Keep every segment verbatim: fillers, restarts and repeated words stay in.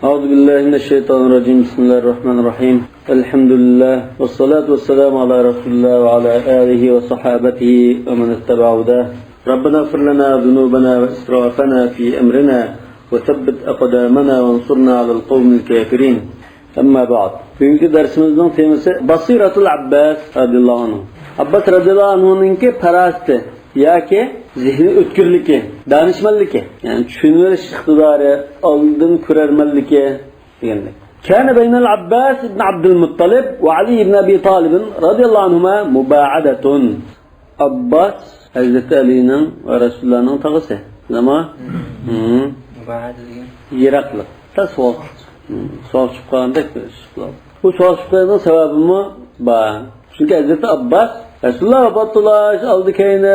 أعوذ بالله من الشيطان الرجيم. بسم الله الرحمن الرحيم. الحمد لله والصلاة والسلام على رسول الله وعلى آله وصحابته ومن اتبع هداه. ربنا اغفر لنا ذنوبنا وإسرافنا في أمرنا وثبت أقدامنا وانصرنا على القوم الكافرين. أما بعد. بۈگۈنكى دەرسىمىزنىڭ تېمىسى بصيرة العباس رضي الله عنه. ئابباس رەزىياللاھۇ ئەنھۇنىڭكى پاراسىتى ياكى زېھنى ئۆتكۈرلۈكى، دانىشمەنلىكى، يەنى چۈشىنىۋېلىش ئىقتىدارى، ئالدىن كۆرەرمەنلىكى دېگەندەك. كان بين العباس بن عبد المطلب وعلي بن أبي طالب رضي الله عنهما مباعدة. ئابباس ھەزرىتى ئەلىنىڭ ۋە رەسۇلۇللانىڭ تاغىسى. نېمە؟ مۇباھادە دېگەن. يىراقلىق. تا سوغۇق. سوغۇق چۈشۈپ قالغاندەك بىر ئىش. بۇ سوغۇق چۈشۈپ قالغاننىڭ سەۋەبىمۇ بار. چۈنكى ھەزرىتى ئابباس رەسۇلۇللا ۋاپات بولۇش ئالدى كەينى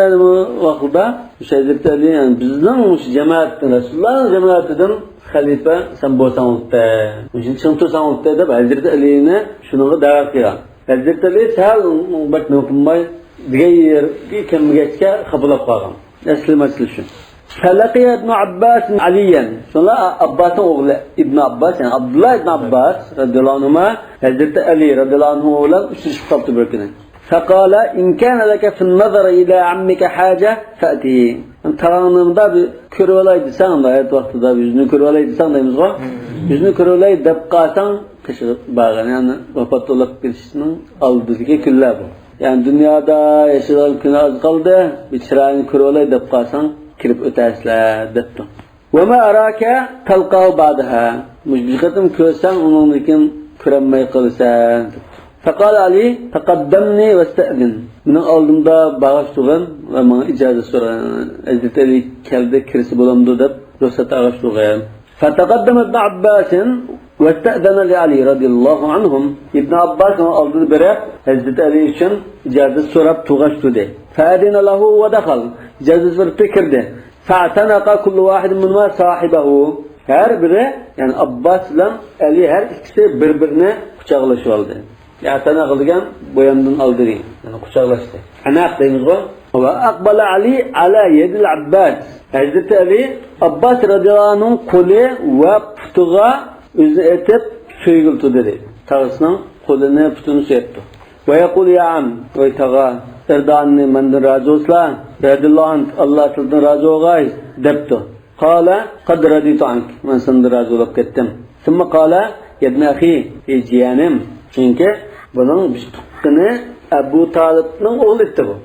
ۋاقتىدا مۇشۇ ھەزرىتى ئەلى، يەنى بىزنىڭ مۇشۇ جەمەتتىن، رەسۇلۇللانىڭ جەمەتىدىن خەلىپە سەن بولساڭ بولدى، مۇشۇنى چىڭ تۇرساڭ بولدى دەپ ھەزرىتى ئەلىنى شۇنىڭغا دەۋەت قىلغان. ھەزرىتى ئەلى سەل بەك نېمە قىلماي دېگەن يەرگە كەلمىگەچكە خاپىلاپ قالغان. ئەسلى مەسىلە شۇ. فلقي ابن عباس عليا. شۇڭلار ئابباسنىڭ ئوغلى ئىبن ئابباس، يەنى ئابدۇللا ئىبن ئابباس رەزىياللاھۇ ئەنھۇما ھەزرىتى ئەلى رەزىياللاھۇ ئەنھۇ بىلەن ئۇچرىشىپ قاپتۇ بىر كۈنى. فقال: إن كان لك في النظر إلى عمك حاجة فأته. تاغاڭنى مۇنداق بىر كۆرۈۋالاي دېسەڭ، ھايات ۋاقتىدا بىر يۈزىنى كۆرۈۋالاي دېسەڭ دەيمىزغۇ. يۈزىنى كۆرۈۋالاي دەپ قالساڭ، قېشىغا بارغىن، يەنى ۋاپات بولۇپ كېتىشنىڭ ئالدىدىكى كۈنلەر بۇ. يەنى دۇنيادا ياشىغان كۈنى ئاز قالدى، بىر چىرايىنى كۆرۈۋالاي دەپ قالساڭ، كىرىپ ئۆتەرسىلەر، دەپتۇ. وما أراك تلقاه بعدها. مۇشۇ بىر قېتىم كۆرسەڭ، ئۇنىڭدىن كېيىن كۆرەلمەي قالىسەن، دەپتۇ. فقال علي: تقدمني واستأذن. مېنىڭ ئالدىمدا بارغاچ تۇرغىن ۋە ماڭا ئىجازەت سورىغىن. ھەزرىتى ئەلى كەلدى، كىرسە بولامدۇ دەپ رۇخسەت ئالغاچ تۇرغىن. فتقدم ابن عباس واستأذن لعلي رضي الله عنهم. ئىبن ئابباس ئۇنىڭ ئالدىدا بېرىپ، ھەزرىتى ئەلى ئۈچۈن ئىجازەت سوراپ تۇرغاچ تۇردى. فأذن له ودخل. ئىجازەت بېرىپتۇ، كىردى. فاعتنق كل واحد منهما صاحبه. ھەر بىرى، يەنى ئابباس بىلەن ئەلى ھەر ئىككىسى بىر-بىرىنى قۇچاقلىشىۋالدى. ئەتەنەغ دېگەن بوياندىن ئالدى دېگەن، يەنى قۇچاقلاشتى. ئەنەق دەيمىزغۇ. وأقبل علي على يد العباس. ھەزرىتى ئەلى ئابباس رەزىياللاھۇ ئەنھۇنىڭ قولى ۋە پۇتىغا ئۆزىنى ئېتىپ سۆيگىلى تۇردى، دەيدۇ. تاغىسىنىڭ قولىنى، پۇتىنى سۆيەتتى. ويقول: يا عم، ۋاي تاغا، ارض عني، مەندىن رازى بولسىلا، رەزىياللاھۇ ئەنك، ئاللا سىزدىن رازى بولغاي، دەپتۇ. قال: قد رضيت عنك، مەن سەندىن رازى بولۇپ كەتتىم. ثم قال: يا ابن أخي، ئەي جىيەنىم، چۈنكى بۇنىڭ بىر تۇغقىنى ئەبۇ تالىپنىڭ ئوغلى ئىدى بۇ.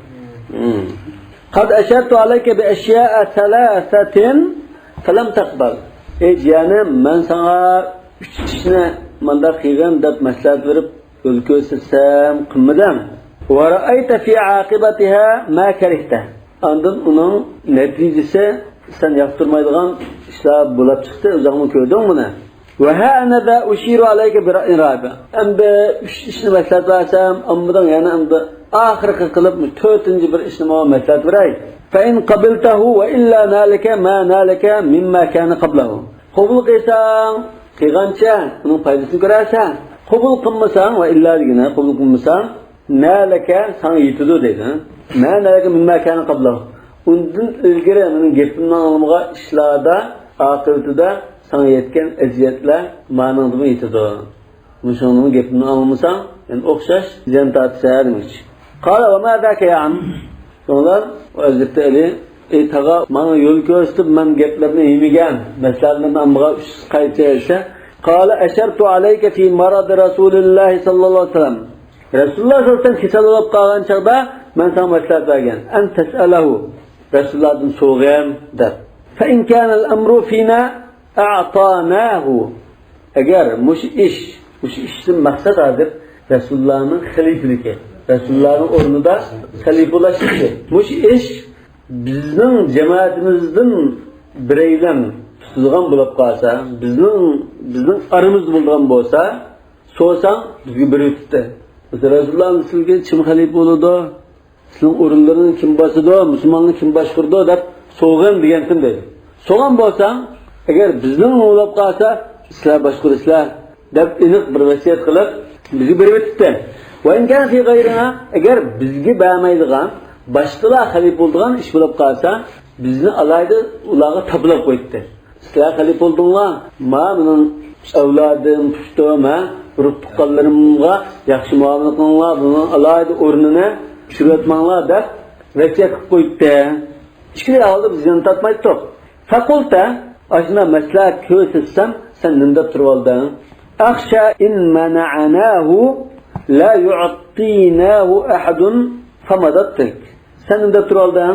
قد أشرت عليك بأشياء ثلاثة فلم تقبل. ئەي جىيەنىم، مەن ساڭا ئۈچ ئىشنى مانداق قىلغىن دەپ مەسلىھەت بېرىپ، يول كۆرسەتسەم قىلمىدىڭ. ورأيت في عاقبتها ما كرهت. ئاندىن ئۇنىڭ نەتىجىسى سەن ياقتۇرمايدىغان ئىشلار بولۇپ چىقتى، ئۆزۈڭمۇ كۆردۈڭ بۇنى. وها أنا ذا أشير عليك برأي رابع. ئەمدى ئۈچ ئىشنى مەسلىھەت بەرسەم، ئالمىدىڭ، يەنە ئەمدى ئاخىرقى قىلىپ تۆتىنچى بىر ئىشنى ماڭا مەسلىھەت بېرەي. فإن قبلته وإلا نالك ما نالك مما كان قبله. قوبۇل قىلساڭ، قىلغانچە ئۇنىڭ پايدىسىنى كۆرەرسەن. قوبۇل قىلمىساڭ، ۋە ئىللا دېگىنى، قوبۇل قىلمىساڭ، نالك، ساڭا يېتىدۇ دەيدۇ. ما نالك مما كان قبله. ئۇندىن ئىلگىرى مېنىڭ گېپىمنى ئاڭلىمىغان ئىشلاردا، ئاقىۋىتىدە ساڭا يەتكەن ئەزىيەتلەر مانىڭدىمۇ يېتىدۇ. مۇشۇنىڭدىمۇ گېپىمنى ئاڭلىمىساڭ، يەنە ئوخشاش زىيان تارتىسەن دېمەكچى. قال: وما ذاك يا عم؟ شۇڭلار ھەزرىتى ئەلى، ئەي تاغا، ماڭا يول كۆرسىتىپ، مەن گەپلەرنى يېمىگەن، مەسلىھەتلەرنى ئالمىغان ئۈچ قايتا دېسە، قال: أشرت عليك في مرض رسول الله صلى الله عليه وسلم. رەسۇلۇللا سەللەللاھۇ ئەلەيھى ۋەسەللەم كېسەل بولۇپ قالغان چاغدا مەن ساڭا مەسلىھەت بەرگەن. أن تسأله. رەسۇلۇللادىن سورىغىن دەپ. فإن كان الأمر فينا أعطيناه. ئەگەر مۇشۇ ئىش، مۇشۇ ئىشتىن مەقسەت ھازىر رەسۇلۇللانىڭ خەلىپىلىكى، رەسۇلۇللانىڭ ئورنىدا خەلىپە بولۇشلۇقى. مۇشۇ ئىش بىزنىڭ جەمەتىمىزدىن بىرەيلەن تۇتىدىغان بولۇپ قالسا، بىزنىڭ، بىزنىڭ ئارىمىزدا بولىدىغان بولسا، سورىساڭ بىزگە بېرىۋېتىپتۇ. مەسىلەن، رەسۇلۇللا سىلىگە كىم خەلىپە بولىدۇ؟ سىلىنىڭ ئورۇنلىرىنى كىم باسىدۇ، مۇسۇلمانلارنى كىم باشقۇرىدۇ دەپ سورىغىن دېگەنتىم دەيدۇ. سورىغان بولساڭ، ئەگەر بىزنىڭ بولۇپ قالسا، سىلەر باشقۇرىسىلەر دەپ ئېنىق بىر ۋەسىيەت قىلىپ، بىزگە بېرىۋېتىپتۇ. وإن كان في غيرنا، ئەگەر بىزگە بەرمەيدىغان، باشقىلار خەلىپە بولىدىغان ئىش بولۇپ قالسا، بىزنى ئالاھىدە ئۇلارغا تاپىلاپ قويۇپتۇ. سىلەر خەلىپە بولدۇڭلار، ما مېنىڭ ئەۋلادىم، پۇشتۇم، ھە، ئۇرۇق-تۇغقانلىرىمغا ياخشى مۇئامىلە قىلىڭلار، بۇنىڭ ئالاھىدە ئورنىنى چۈشۈرۈۋەتمەڭلار دەپ ۋەسىيەت قىلىپ قويۇپتۇ. ئىچكىرى ھالدا بىز يەنە تارتمايتتۇق. فقلت، ئاشۇنداق مەسلىھەت كۆرسەتسەم، سەن نېمە دەپ تۇرۇۋالدىڭ؟ أخشى إن منعناه لا يعطيناه أحد فمضت تلك. سەن نېمە دەپ تۇرۇۋالدىڭ؟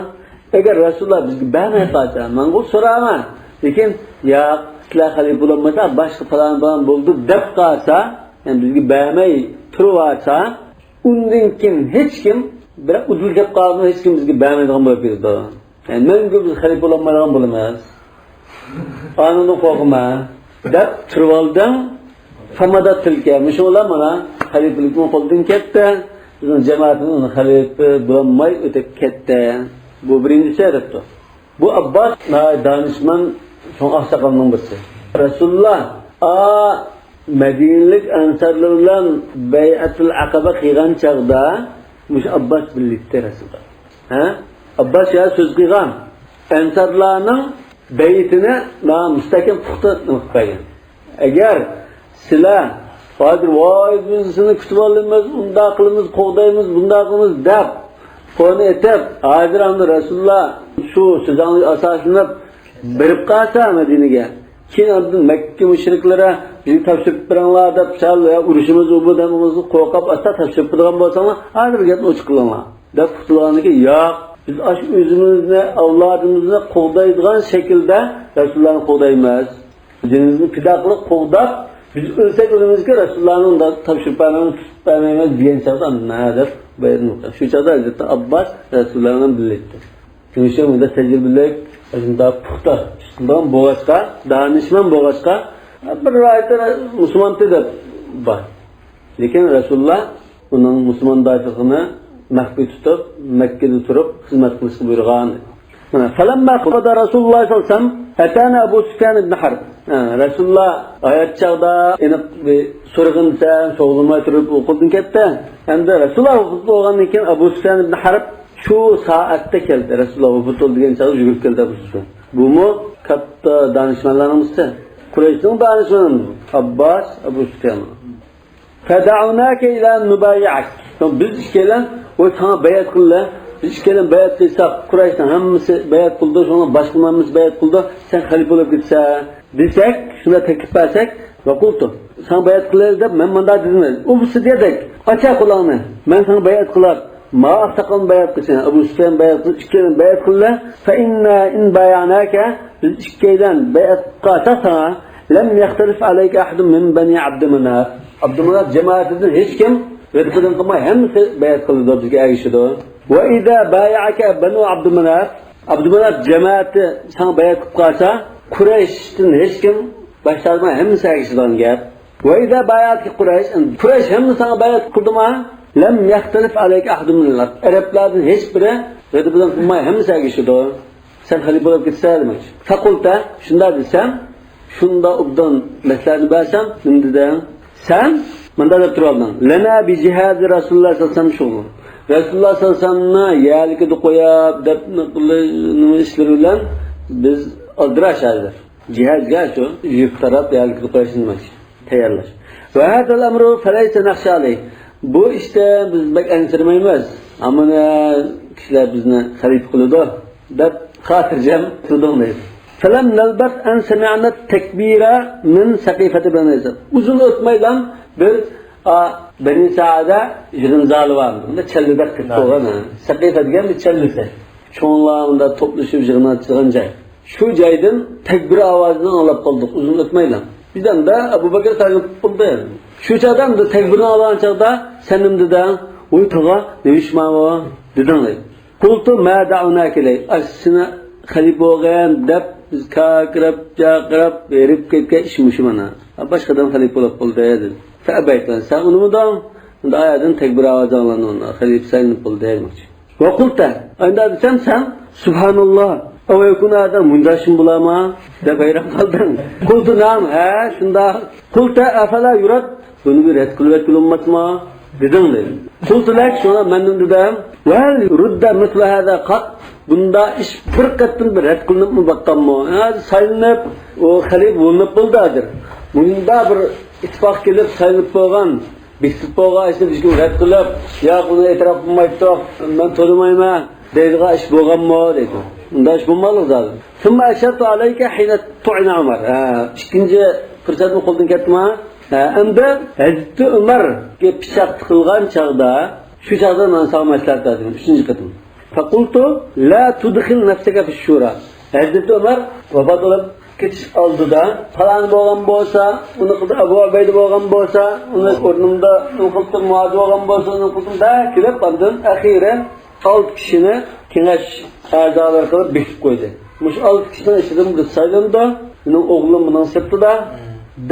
ئەگەر رەسۇلۇللا بىزگە بەرمەي قالسا، مەنغۇ سورايمەن. لېكىن، ياق، سىلەر خەلىپە بولالمىسا، باشقا پالان پالان بولدى دەپ قالسا، يەنى بىزگە بەرمەي تۇرۇۋالسا، ئۇندىن كېيىن ھېچكىم، بىراق ئۇدۇل كەپ قالغان ھېچكىم بىزگە بەرمەيدىغان بولۇپ كېتىدۇ. يەنى مەڭگۈ بىز خەلىپە بولالمايدىغان بولىمىز. ئانىڭدىن قورقىمەن دەپ تۇرۇۋالدىڭ. فمضت تلك، مۇشۇ بىلەن مانا خەلىپىلىكمۇ قولدىن كەتتى. بىزنىڭ جامائىتىمىز خەلىپە بولالماي ئۆتۈپ كەتتى. بۇ بىرىنچىسى دەپتۇ. بۇ ئابباس ناھايىتى دانىشمەن چوڭ ئاقساقالنىڭ بىرسى. رەسۇلۇللا ئا مەدىنىلىك ئەنسارلار بىلەن بەيئەتۇل ئەقەبە قىلغان چاغدا مۇشۇ ئابباس بىللىكتە رەسۇلۇللا. ھە؟ ئابباس يا سۆز قىلغان. ئەنسارلارنىڭ بەيتىنى مۇستەھكەم پۇختا نېمە قىلىپ بەرگەن. ئەگەر سىلەر ھازىر، ۋاي، بىز سىزنى كۈتۈۋالىمىز، ئۇنداق قىلىمىز، قوغدايمىز، بۇنداق قىلىمىز دەپ، قولىنى ئېتىپ، ھازىر ئەمدى رەسۇلۇللا شۇ سۆزۈڭلارغا ئاساسلىنىپ بېرىپ قالسا مەدىنىگە، كېيىن ئاندىن مەككە مۇشرىكلىرى بىزگە تاپشۇرۇپ بېرىڭلار دەپ، سەل يا ئۇرۇشىمىز ئۇ بۇ دەپ قورقۇپ ئاستا تاپشۇرۇپ بېرىدىغان بولساڭلار، ھازىر بىر گەپنى ئوچۇق قىلىڭلار دەپ قۇتۇلغاندىن كېيىن، ياق، بىز ئاشۇ ئۆزىمىزنى، ئەۋلادىمىزنى قوغدايدىغان شەكىلدە رەسۇلۇللانى قوغدايمىز. جېنىمىزنى پىدا قىلىپ قوغداپ، بىز ئۆلسەك ئۆلىمىزكى، رەسۇلۇللانى ئۇنداق تاپشۇرۇپ بەرمەيمىز، تۇتۇپ بەرمەيمىز دېگەن چاغدا، نە دەپ بايان قىلغان. شۇ چاغدا ھەزرىتى ئابباس رەسۇلۇللا بىلەن بىللە ئىدى. شۇنىڭ ئۈچۈن بۇنداق تەجرىبىلىك، شۇنداق پۇختا تۇتۇلغان بولغاچقا، دانىشمەن بولغاچقا، بىر رىۋايەتتە مۇسۇلمانتى دەپ بار. لېكىن رەسۇلۇللا ئۇنىڭ مۇسۇلماندارچىلىقىنى مەخپىي تۇتۇپ، مەككىدە تۇرۇپ خىزمەت قىلىشقا بۇيرۇغان. مانا، فلما قبض رسول الله صلى الله عليه وسلم أتانا أبو سفيان بن حرب. ھە، رەسۇلۇللا ھايات چاغدا ئېنىق بىر سورىغىنىچە سوغۇلماي تۇرۇپ ئۇ قولدىن كەتتى. ئەمدى رەسۇلۇللا ۋاپات بولغاندىن كېيىن ئەبۇ سۇفيان ئىبن ھەرب شۇ سائەتتە كەلدى. رەسۇلۇللا ۋاپات بولدى دېگەن چاغدا يۈگۈرۈپ كەلدى ئەبۇ سۇفيان. بۇمۇ كاتتا دانىشمەنلەرنىڭ بىرسى. قۇرەيشنىڭ دانىشمەنى ئابباس، ئەبۇ سۇفيان. فدعوناك إلى أن نبايعك. بىز ئىككىيلەن، ۋاي، ساڭا بەيئەت قىلدى. بىز ئىككىيلەن بەيئەت قىلساق، قۇرەيشنىڭ ھەممىسى بەيئەت قىلدى، شۇڭا باشقىلارنىڭ ھەممىسى بەيئەت قىلدى، سەن خەلىپە بولۇپ كېتىسەن دېسەك، شۇنداق تەكلىپ بەرسەك، ۋەقۇلتۇ، ساڭا بەيئەت قىلىمىز دەپ مەن مۇنداق دېدىم. ئۇ بىر سىدىيەدەك، ئاچا قولۇڭنى، مەن ساڭا بەيئەت قىلار. ما ئاقساقالنى بەيئەت قىلسۇن، ئەبۇ سۇفيان بەيئەت قىلسۇن، ئىككىيلەن بەيئەت قىلدى. فإنا إن بايعناك، بىز ئىككىيلەن بەيئەت قىلساق ساڭا، لم يختلف عليك أحد من بني عبد مناف. ئابدۇماناف جامائىتىدىن ھېچكىم رەتىپىدىن قىلماي، ھەممىسى بەيئەت قىلىدۇ، بىزگە ئەگىشىدۇ. وإذا بايعك بنو عبد مناف، ئابدۇماناف جامائىتى ساڭا بەيئەت قىلىپ قالسا، قۇرەيشتىن ھېچكىم باش تارتماي، ھەممىسى ئەگىشىدىغان گەپ. وإذا بايعتك قريش، قۇرەيش ھەممىسى ساڭا بەيئەت قىلدىما، لم يختلف عليك أحد من العرب. ئەرەبلەردىن ھېچبىرى رەتىپىدىن قىلماي، ھەممىسى ئەگىشىدۇ. سەن خەلىپە بولۇپ كېتىسەن دېمەكچى. فقلت، شۇنداق دېسەم، شۇنداق ئوبدان مەسلىھەتنى بەرسەم، نېمە دېدىڭ؟ سەن مۇنداق دەپ تۇرۇۋالدىڭ. لنا بجهاز رسول الله صلى الله عليه وسلم شغل. رەسۇلۇللا سەللەللاھۇ ئەلەيھى ۋەسەللەمنى يەرلىكىدە قويۇپ دەپ نېمە ئىشلىرى بىلەن بىز ئالدىراش ھازىر. جىھازغا شۇ يۈك تاراپ يەرلىكىدە قويۇش نېمە؟ تەييارلاش. وهذا الأمر فليس نخشى عليه. بۇ ئىشتا بىز بەك ئەنسىرىمەيمىز. ئەمما كىشىلەر بىزنى خەلىپە قىلىدۇ دەپ خاتىرجەم تۇردۇڭ دەيدۇ. فلم نلبث أن سمعنا التكبير من سقيفة بني سعد. ئۇزۇن ئۆتمەيلا بىر، ئا، بەنى سەئدە يىغىن زالى بار. بۇندا چەللىدەك قىلىپ قويغان، ھە. سەقىفە دېگەن بىر چەللىسى. چوڭلار ئۇندا توپلىشىپ يىغىن ئاچىدىغان جاي. شۇ جايدىن تەكبىر ئاۋازىنى ئاڭلاپ قالدۇق ئۇزۇن ئۆتمەيلا. بىز ئەمدى ئەبۇ بەكرى سايلىنىپ بولدى. شۇ چاغدا ئەمدى تەكبىرنى ئاڭلىغان چاغدا سەن نېمە دېدىڭ؟ ۋوي تاغا، نېمە ئىش ماۋۇ؟ دېدىڭ دەيدۇ. قلت ما دعوناك إليه. ئاشۇ سېنى خەلىپە بولغىن دەپ بىز كاكىراپ، جاقىراپ، ھېرىپ كەتكەن ئىش مۇشۇ مانا. باشقا ئادەم خەلىپە بولۇپ بولدى دېدى. فأبيت، سەن ئۇنىمىدىڭ. ئەمدى ئايەتتىن تەكبىر ئاۋازى ئاڭلاندى، خەلىپە سايلىنىپ بولدى دېمەكچى. ۋەقۇلتە، ئەمدى دېسەم سەن، سۇبھاناللا، ئەۋ يەكۇنۇ ھازا، مۇنداق ئىشمۇ بولارما دەپ ھەيران قالدىڭ. قۇلتۇ نەئەم، ھە، شۇنداق. قۇلتە ئەفەلا يۇرەد، بۇنى بىر رەت قىلىۋەتكىلى بولماسمۇ دېدىڭ دەيدۇ. قۇلتۇ لەك، شۇڭا مەن نېمە دېدىم؟ ۋەل رۇددە مىسلۇ ھازا قات، بۇنداق ئىش بىر قېتىم بىر رەت قىلىنىپمۇ باققانمۇ؟ ھازىر سايلىنىپ، ئۇ خەلىپە بولۇنۇپ بولدى ھازىر. مۇشۇنداق بىر ئىتتىپاق كېلىپ سايلىنىپ بولغان، بېكىتىپ بولغان ئىشنى بىزگە رەت قىلىپ، ياق، ئۇنى ئېتىراپ قىلمايتتۇق، مەن تونۇمايمەن دەيدىغان ئىش بولغانمۇ دەيدۇ. ئۇنداق ئىش بولماقلىق زادى. ثم أشرت عليك حين طعن عمر. ھە، ئىككىنچى پۇرسەتمۇ قولدىن كەتتىما؟ ھە، ئەمدى ھەزرىتى ئۆمەرگە پىچاق تىقىلغان چاغدا، شۇ چاغدا مەن ساڭا مەسلىھەت بەردىم، ئۈچىنچى قېتىم. فقلت لا تدخل نفسك في الشورى. ھەزرىتى ئۆمەر ۋاپات بولۇپ كېتىش ئالدىدا، پالان بولغان بولسا، ئۇنى قىلدى، ئەبۇ ئۇبەيدە بولغان بولسا، ئۇنى ئورنۇمدا ئۇنى قىلدى، مۇئاز بولغان بولسا، ئۇنى قىلدىم دە كېلىپ، ئاندىن ئەخىرەن ئالتە كىشىنى كېڭەش ئەزالىرى قىلىپ بېكىتىپ قويدى. مۇشۇ ئالتە كىشىنىڭ ئىچىدىن بىرسى سايلىنىدۇ، مېنىڭ ئوغلۇم مېنىڭ سىرتىدا،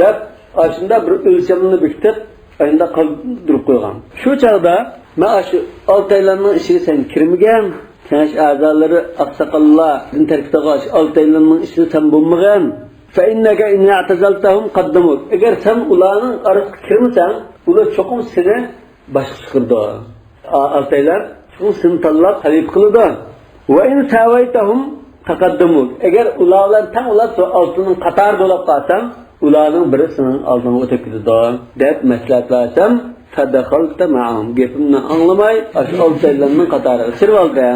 دەپ، ئاشۇنداق بىر ئۆلچەمنى بېكىتىپ، ئاينىدا قالدۇرۇپ قويغان. شۇ چاغدا مەن ئاشۇ ئالتايلارنىڭ ئىچىگە سەن كىرمىگەن، كېڭەش ئەزالىرى، ئاقساقاللار، دىن تەرك قىلغان ئاشۇ ئالتايلارنىڭ ئىچىدە سەن بولمىغان. فإنك إن اعتزلتهم قدموك. ئەگەر سەن ئۇلارنىڭ ئارىسىغا كىرمىسەڭ، ئۇلار چوقۇم سېنى باشقا چىقىرىدۇ. ئا-، ئالتايلار چوقۇم سېنى تاللاپ خەلىپە قىلىدۇ. وإن ساويتهم تقدموك. ئەگەر ئۇلار بىلەن تەڭ ئۇلار شۇ ئالتىنىڭ قاتارىدا بولۇپ قالساڭ، ئۇلارنىڭ بىرى سېنىڭ ئالدىڭغا ئۆتۈپ كېتىدۇ، دەپ مەسلىھەت بەرسەم، فدخلت معهم. گېپىمنى ئاڭلىماي، ئاشۇ ئالتايلارنىڭ قاتارىغا كىرىۋالدى.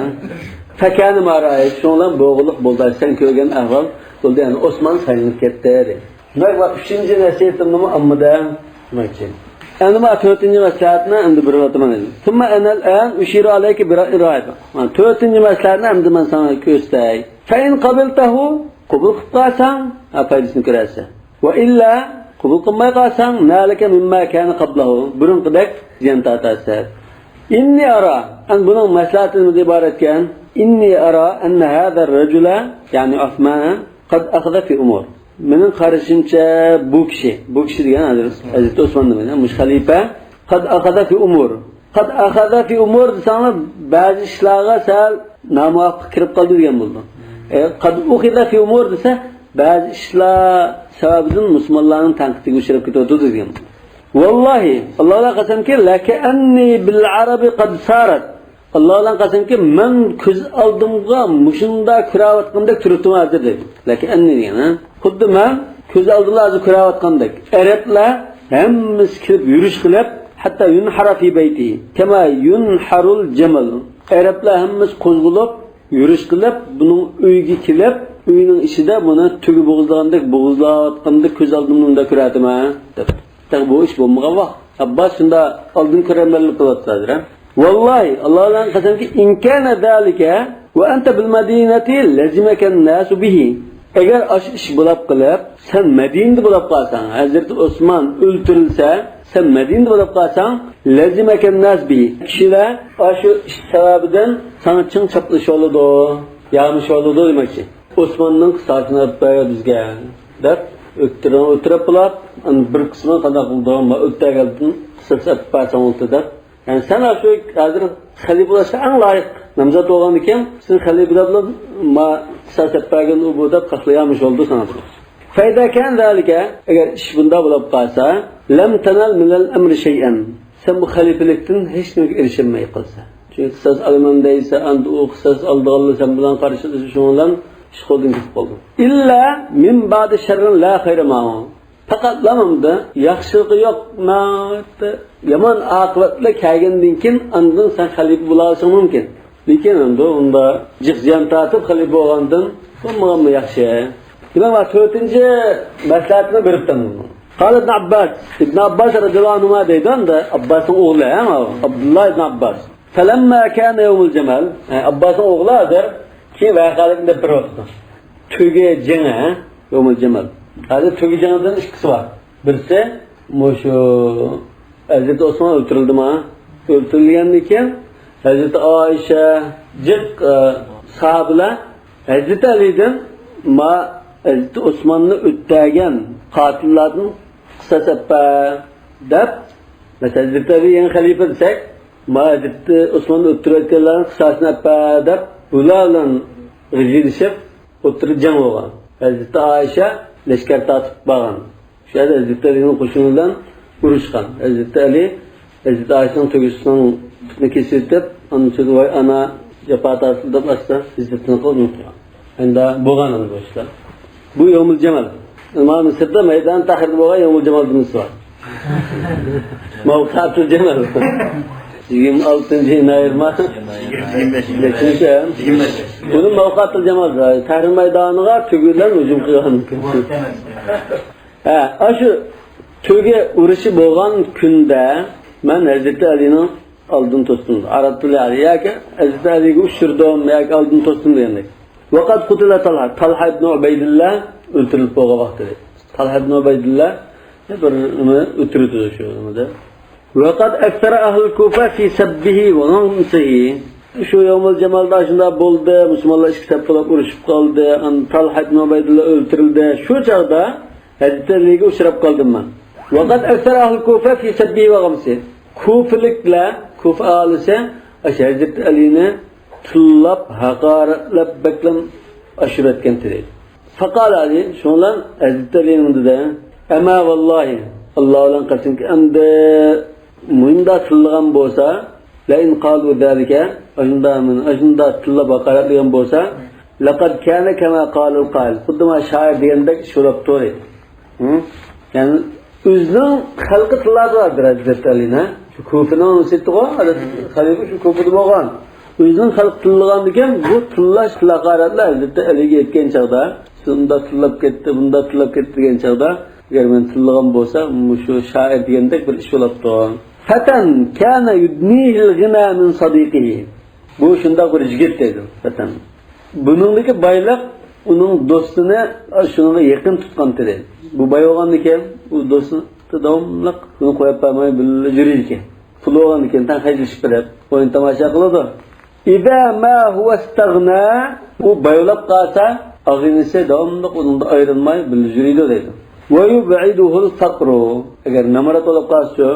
فكان ما رأيت. شۇنىڭ بىلەن بولغۇلۇق بولدى. سەن كۆرگەن ئەھۋال بولدى. يەنى ئوسمان سايلىنىپ كەتتى، دېدى. دېمەك، بۇ ئۈچىنچى نەسىھىتىمنىمۇ ئاڭلىدىڭ دېمەكچى. ئەمدى مانا تۆتىنچى مەسلىھەتنى ئەمدى بېرىۋاتىمەن ئەمدى. ثم أنا الآن أشير عليك برأس الراهب. مانا تۆتىنچى مەسلىھەتنى ئەمدى مەن ساڭا كۆرسىتەي. فإن قبلته، قوبۇل قىلىپ قالساڭ، ھە، پايدىسىنى كۆرەرسەن. وإلا، قوبۇل قىلماي قالساڭ، نالك مما كان قبله، بۇرۇنقىدەك زىيان تارتارسەن. إني أرى، ئەمدى بۇنىڭ مەسلىھەتى نېمىدىن ئىبارەتكەن؟ إني أرى أن هذا الرجل، يەنى ئوسمان، قد أخذ في أمور. مېنىڭ قارىشىمچە، بۇ كىشى، بۇ كىشى دېگەن ھازىر ھەزرىتى ئوسمان دېمەيلى، مۇشۇ خەلىپە، قد أخذ في أمور. قد أخذ في أمور دېسەڭلار، بەزى ئىشلارغا سەل نامۇۋاپىق كىرىپ قالدى دېگەن بولىدۇ. ئە، قد أخذ في أمور دېسە، بەزى ئىشلار سەۋەبىدىن مۇسۇلمانلارنىڭ تەنقىدىگە ئۇچراپ كېتىۋاتىدۇ دېگەن بولىدۇ. ۋاللاھى، ئاللا بىلەن قەسەمكى، لكأني بالعرب قد سارت. ئاللا بىلەن قەسەمكى، مەن كۆز ئالدىمغا مۇشۇنداق كۆرۈۋاتقاندەك تۇرۇپتىمەن ھازىر، دەيدۇ. لكأني دېگەن، ھە؟ خۇددى مەن كۆز ئالدىمدا ھازىر كۆرۈۋاتقاندەك. ئەرەبلەر ھەممىسى كېلىپ يۈرۈش قىلىپ، حتى ينحر في بيته كما ينحر الجمل. ئەرەبلەر ھەممىسى قوزغىلىپ، يۈرۈش قىلىپ، بۇنىڭ ئۆيىگە كېلىپ، ئۆينىڭ ئىچىدە بۇنى تۆگە بوغۇزلىغاندەك بوغۇزلاۋاتقاندەك كۆز ئالدىمدا مۇنداق كۆرۈۋاتىمەن، دەپ. تېخى بۇ ئىش بولمىغان ۋاقىت. ئابباس شۇنداق ئالدىن كۆرەرمەنلىك قىلىۋاتىدۇ ھازىر، ھە؟ ۋاللاھى، ئاللا بىلەن قەسەمكى، إن كان ذلك وأنت بالمدينة لزمك الناس به. ئەگەر ئاشۇ ئىش بولاپ قېلىپ، سەن مەدىنىدە بولاپ قالساڭ، ھەزرىتى ئوسمان ئۆلتۈرۈلسە، سەن مەدىنىدە بولۇپ قالساڭ، لزمك الناس به. كىشىلەر ئاشۇ ئىش سەۋەبىدىن ساڭا چىڭ چاپلىشىۋالىدۇ، يامىشىۋالىدۇ دېمەكچى. ئوسماننىڭ قىساسىنى ئېلىپ بەر بىزگە، دەپ ئۆتتۈرۈپ، ئۆتتۈرۈپ بولۇپ، ئەنە بىر قىسمى قانداق قىلىدۇ، ما ئۆتتەرگەندىن قىساس ئېلىپ بەرسەڭ بولدى دەپ. يەنى سەن ئاشۇ ھازىر خەلىپە بولۇشقا ئەڭ لايىق نامزات بولغاندىكىن، سېنى خەلىپە دەپ ما قىساس ئېلىپ بەرگەن ئۇ بۇ دەپ قاقلىيامىش بولدى ساڭا. فإذا كان ذلك، ئەگەر ئىش بۇنداق بولۇپ قالسا، لم تنل من الأمر شيئا، سەن بۇ خەلىپىلىكتىن ھېچ نېمىگە ئېرىشەلمەي قالىسەن. چۈنكى قىساس ئالىمەن دەيسەن، ئەمدى ئۇ قىساس ئالىدىغانلار سەن بىلەن قارشىلىشىشىڭ بىلەن ئىش قولدىن كېتىپ قالىدۇ. إلا من بعد شر لا خير معه. پەقەتلا مۇنداق ياخشىلىقى يوق، ناھايىتى يامان ئاقىۋەتلەر كەلگەندىن كېيىن ئاندىن سەن خەلىپە بولالىشىڭ مۇمكىن. لېكىن ئەمدى ئۇنداق جىق زىيان تارتىپ خەلىپە بولغاندىن بولمىغانمۇ ياخشى. دېمەك، مانا تۆتىنچى مەسلىھەتنى بېرىپتىمەن. قال ابن عباس، ئىبن ئابباس رەزىياللاھۇ ئەنھۇما دەيدۇ ئەمدى، ئابباسنىڭ ئوغلى، ھە، ئابدۇللا ئىبن ئابباس. فلما كان يوم الجمل، ھە، ئابباسنىڭ ئوغلى ھازىر، كېيىن ۋەقەلىكنى دەپ بېرىۋاتىدۇ. تۆگە جېڭى، ھە، يوم الجمل. ھازىر تۆگە جېڭىدىن ئىككىسى بار. بىرسى مۇشۇ ھەزرىتى ئوسمان ئۆلتۈرۈلدىما؟ ئۆلتۈرۈلگەندىن كېيىن ھەزرىتى ئائىشە، جىق، ئە، ساھابىلەر ھەزرىتى ئەلىدىن ما ھەزرىتى ئوسماننى ئۆلتۈرگەن قاتىللاردىن قىساس ئەپ بەر دەپ، مەسىلەن، ھەزرىتى ئەلى يېڭى خەلىپە دېسەك، ما ھەزرىتى ئوسماننى ئۆلتۈرۈۋەتكەنلەرنىڭ قىساسىنى ئەپ بەر دەپ، بۇلار بىلەن غىجىلىشىپ ئوتتۇرىدا جەڭ بولغان. ھەزرىتى ئائىشە لەشكەر تارتىپ بارغان. شۇ يەردە ھەزرىتى ئەلىنىڭ قوشۇنى بىلەن ئۇرۇشقان. ھەزرىتى ئەلى ھەزرىتى ئائىشىنىڭ تۆگىسىنىڭ پۇتىنى كېسىۋېتىپ، ئاندىن سۆزى، ۋاي ئانا، جاپا تارتىلدى دەپ ئاستا ھىجرىتىنى قىلىپ قويغان. ئەمدى بولغان ئەمدى بۇ ئىشلار. بۇ يومۇل جەمەل. ئىمام مىسىردا مەيدان تەھرىردە بولغان يومۇل جامالىمىز بار. مەۋقەتۇل جامال. يىگىرمە ئالتىنچى يىل ئايرىما. يىگىرمە بەش. يەتمىش. يىگىرمە بەش. بۇنى مەۋقەتۇل جامال. تەھرىر مەيدانىغا تۆگە بىلەن ھۇجۇم قىلغان. ھە، ئاشۇ تۆگە ئۇرۇشى بولغان كۈندە مەن ھەزرىتى ئەلىنىڭ ئالدىنى توستۇم. ئارادتۇل ئەلى ياكى ھەزرىتى ئەلىگە ئۇچرىدىم ياكى ئالدىنى توستۇم دېگەندەك. ۋەقەد قۇتىلە تالھا. تالھا ئىبنى ئۇبەيدىللا ئۆلتۈرۈلۈپ بولغان ۋاقتىدا. تالھا ئىبنى ئۇبەيدىللا بىر نېمە ئۆلتۈرۈلدى شۇ نېمىدە. ۋەقەد ئەكسەرە ئەھلۇل كۇفە فى سەببىھى ۋە غەمسىھى. شۇ يومۇل جامالدا شۇنداق بولدى، مۇسۇلمانلار ئىككى سەپ بولۇپ ئۇرۇشۇپ قالدى، ئاندىن تالھا ئىبنى ئۇبەيدىللا ئۆلتۈرۈلدى. شۇ چاغدا ھەزرىتى ئەلىگە ئۇچراپ قالدىم مەن. ۋەقەد ئەكسەرە ئەھلۇل كۇفە فى سەببىھى ۋە غەمسىھى. كۇفىلىكلەر، كۇفا ئاھالىسى ئاشۇ ھەزرىتى ئەلىنى تىللاپ، ھاقارەتلەپ، بەكلا ئاشۇرۇۋەتكەنتى دەيدۇ. فقال علي، شۇنىڭ بىلەن ھەزرىتى ئەلى نېمە دېدى؟ ئەمما ۋاللاھى، ئاللا بىلەن قەسەمكى، ئەمدى مۇنداق تىللىغان بولسا، لئن قالوا ذلك، ئاشۇنداق، مانا ئاشۇنداق تىللاپ ھاقارەتلىگەن بولسا، لقد كان كما قال القائل، خۇددى مانا شائىر دېگەندەك ئىش بولاپتۇ دەيدۇ. ھە؟ يەنى ئۆزىنىڭ خەلقى تىللاپ بارىدۇ ھەزرىتى ئەلىنى. شۇ كۇفىنىڭ نېمىسى ئىدىغۇ، خەلىپە شۇ كۇفىدا بولغان. ئۆزىنىڭ خەلقى تىللىغاندىكىن بۇ تىللاش، تىل ھاقارەتلەر ھەزرىتى ئەلىگە يەتكەن چاغدا، سىز ئۇنداق تىللاپ كەتتى، بۇنداق تىللاپ كەتتى دېگەن چاغدا، ئەگەر مەن تىللىغان بولسا، مۇشۇ شائىر دېگەندەك بىر ئىش بولاپتۇ. فتى كان يدنيه الغنى من صديقه. بۇ شۇنداق بىر يىگىت دەيدۇ، فتى. بۇنىڭدىكى بايلىق ئۇنىڭ دوستىنى شۇنىڭغا يېقىن تۇتقان تېرى. بۇ باي بولغاندىكىن، ئۇ دوستى داۋاملىق بۇنى قويۇپ بەرمەي بىللە يۈرىدىكەن. پۇل بولغاندىكىن تەڭ خەجلىشىپ بېرىپ، ئويۇن تاماشا قىلىدۇ. إذا ما هو استغنى، ئۇ باياۋلاپ قالسا، ئاغىنىسى داۋاملىق ئۇنىڭدىن ئايرىلماي بىللە يۈرىدۇ دەيدۇ. ويبعده الفقر، ئەگەر نامرات بولۇپ قالسىچۇ،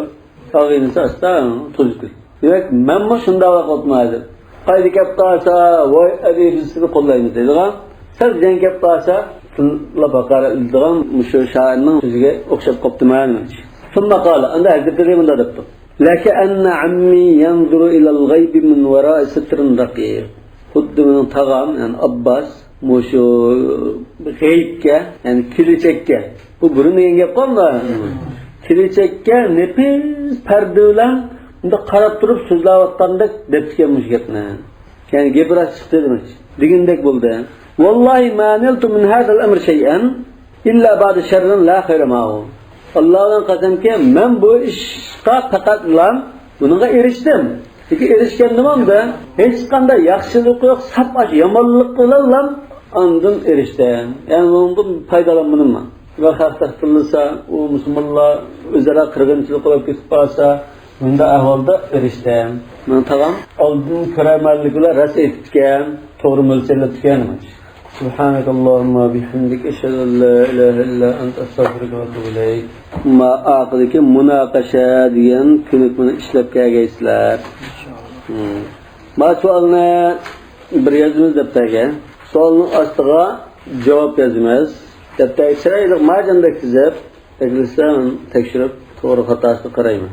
ئاغىنىسى ئاستا توزۇپ كېتىدۇ. دېمەك، مەنمۇ شۇنداق ۋاقىت ھازىر. قايدا كەپ قالسا، ۋاي ئەلى، بىز سېنى قوللايمىز دەيدىغان، سەل زىيان كەپ قالسا، تىللاپ ھاقارەتلەيدىغان مۇشۇ شائىرنىڭ سۆزىگە ئوخشاپ قاپتىمەن. ثم قال، ئاندا ھەزرىتى مۇنداق دەپتۇ. لكأن عمي ينظر إلى الغيب من وراء ستر رقيق. خۇددى مېنىڭ تاغام، يەنى ئابباس، مۇشۇ غەيىبكە، يەنى كېلىچەككە. بۇ بۇرۇن دېگەن گەپ قالمىدى. كېلىچەككە نېپىز پەردە بىلەن مۇنداق قاراپ تۇرۇپ سۆزلەۋاتقاندەك دەپتىكەن مۇشۇ گەپنى. يەنى گېپى راست چىقتى دېمەكچى. دېگىنىدەك بولدى. والله ما نلت من هذا الأمر شيئا إلا بعد شر لا خير معه. ئاللا بىلەن قەسەمكى، مەن بۇ ئىشقا پەقەتلا بۇنىڭغا ئېرىشتىم. لېكىن ئېرىشكەندىمۇ ئەمدى ھېچقانداق ياخشىلىقى يوق، ساپ ئاشۇ يامانلىق بىلەنلا ئاندىن ئېرىشتىم. يەنى بۇنىڭدىن پايدىلانمىدىم مەن. ۋە خەق تەختىلىسا، ئۇ مۇسۇلمانلار ئۆزئارا قىرغىنچىلىق بولۇپ كېتىپ قالسا، بۇنداق ئەھۋالدا ئېرىشتىم. مېنىڭ تاغام ئالدىن كۆرەرمەنلىك بىلەن راست ئېيتىپتىكەن، توغرا مۆلچەرلەپتىكەن. سبحانك اللهم وبحمدك، أشهد أن لا إله إلا أنت، أستغفرك وأتوب إليك. ما ئاخىرىدىكى مۇناقىشە دېگەن كۆنۈكمىنى ئىشلەپ كەلگەيسىلەر. مم. ما سوئالنى بىر يازىمىز دەپتەرگە. سوئالنىڭ ئاستىغا جاۋاب يازىمىز. دەپتەرگە چىرايلىق مارجاندەك تىزىپ، ئەكىلسە تەكشۈرۈپ، توغرا خاتاسىغا قارايمەن.